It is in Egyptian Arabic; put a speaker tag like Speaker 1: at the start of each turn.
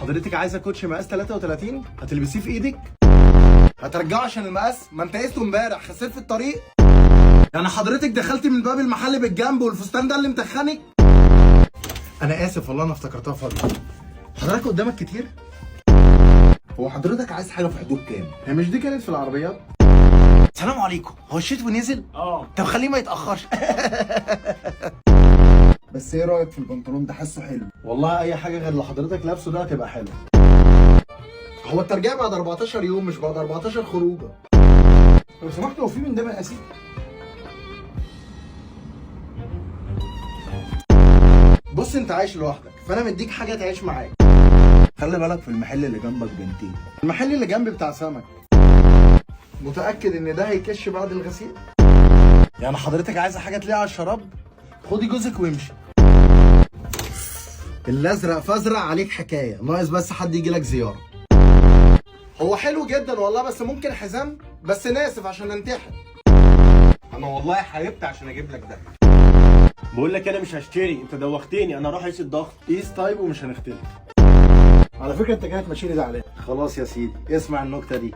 Speaker 1: حضرتك عايزه كوتش مقاس 33 هتلبسيه في ايدك؟ هترجعه عشان المقاس؟ ما انت قيسته امبارح، خسرت في الطريق. يعني حضرتك دخلتي من باب المحل بالجنب والفستان ده اللي متخنك؟ انا اسف والله، انا افتكرتها فاضية. حضرتك قدامك كتير.
Speaker 2: هو حضرتك عايز حاجة في حدود كام؟
Speaker 1: هي مش دي كانت في العربيات؟ السلام عليكم، هو الشتوي نزل؟
Speaker 3: اه.
Speaker 1: طب خليه ما يتاخرش.
Speaker 2: بس ايه رايك في البنطلون ده؟ حاسه حلو.
Speaker 1: والله اي حاجة غير اللي حضرتك لابسه ده هتبقى حلوة. هو الترجيع بعد 14 يوم، مش بعد 14 خروجه. لو سمحت، هو في من ده مقاسي؟ بص، انت عايش لوحدك، فانا مديك حاجة تعيش معاك.
Speaker 2: خلي بالك، في المحل اللي جنبك بنتين.
Speaker 1: المحل اللي جنبي بتاع سمك. متاكد ان ده هيكش بعد الغسيل؟ يعني حضرتك عايزه حاجة تليق على الشراب؟ خدي جوزك وامشي. الازرق فازرق عليك حكايه، ناقص بس حد يجي لك زياره. هو حلو جدا والله، بس ممكن حزام بس ناسف عشان ننتحر.
Speaker 4: انا والله حاربت عشان اجيب لك ده.
Speaker 3: بقول لك انا مش هشتري، انت دوختني، انا اروح اقيس الضغط.
Speaker 1: قيس طيب ومش هنختلف.
Speaker 5: على فكرة انت كانت ماشيني زعلان.
Speaker 1: خلاص يا سيدي، اسمع النكتة دي.